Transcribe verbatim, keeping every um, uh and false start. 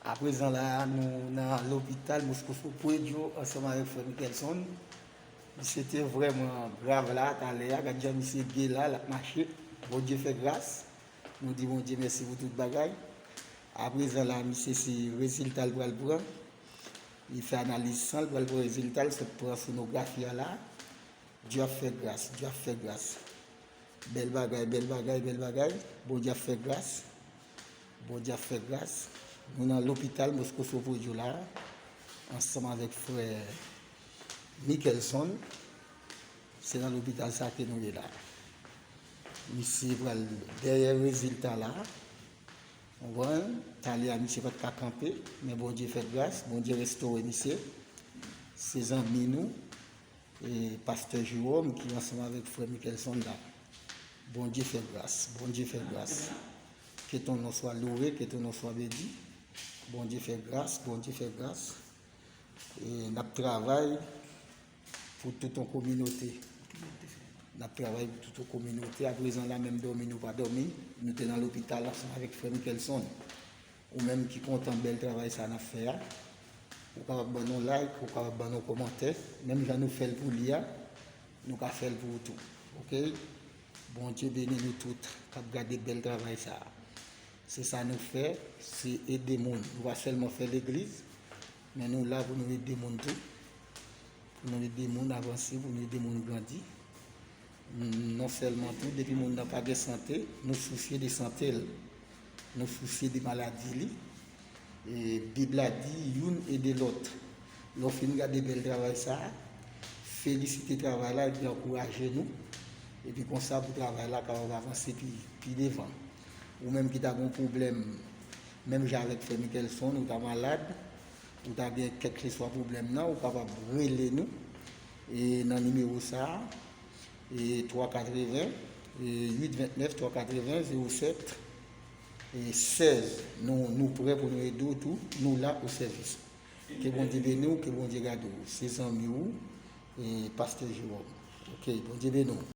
Aprezan la, nou nan lopital Moscoso Pueyo ansanm avèk frè Michelson. Misye te vrèman grav la, talè a, gad jan misye ge la, l ap mache. Bondye fè gras. Nou di Bondye mèsi pou tout bagay. Aprezan la, misye se rezilta l pral pran. Li fè analiz san, l pral pran rezilta l, sot pran sonografi a la. Dye ap fè gras, Dye ap fè gras. Bèl bagay, bèl bagay, bèl bagay. Bondye ap fè gras. Bondye ap fè gras. Nou nan lopital Moscoso Pueyo la, ansanm avèk frè Michelson. Se nan lopital sa ke nou ye la. Misye pral dèyè rezilta la. Ou konprann? Talè a misye pa t ka kanpe, men Bondye fè gras, Bondye restore misye. Se zanmi nou, e pastè Jerome ki ansanm avèk frè Michelson la. Bondye fè gras, Bondye fè gras. Que ton nom soit loué, que ton nom soit béni. Bondye fè gras, Bondye fè gras. E n ap travay pou tout yon kominote. N ap travay pou tout yon kominote. Aprezan la, menm dòmi nou pa dòmi. Nou te nan lopital ansanm avèk frè Michelson. Ou menm ki kontan bèl travay sa n ap fè a, ou kapab ban nou like, ou kapab ban nou kòmantè. Menm jan nou fè l pou li a, nou ka fè l pou ou tou. Oke? Bondye beni nou tout k ap gade bèl travay sa a. Se sa nou fè, se ede moun. Nou pa sèlman fè legliz, men nou la pou nou ede moun tou. Pou nou ede moun avanse, pou nou ede moun grandi. Non sèlman tou, depi moun nan pa gen sante, nou sousye de sante l. Nou sousye de maladi li. E Bib la di, youn ede lòt. Lè w fin gade bèl travay sa a, felisite travay la epi ankouraje nou. Epi konsa pou travay la kapab avanse pi, pi devan. Ou menm ki ta gen yon pwoblèm, menm jan avèk frè Michelson, ou ta malad, ou ta gen kèlkeswa pwoblèm nan, ou kapab rele nou e nan nimewo sa a, e twa katreven, e uit ventnèf, twa katreven, zewo sèt, e sèz. Nou, nou prè pou nou ede w tou, nou la o sèvis. Ke Bondye beni w, ke Bondye gade w. Se zanmi w, e pastè Jerome. Oke, Bondye beni w.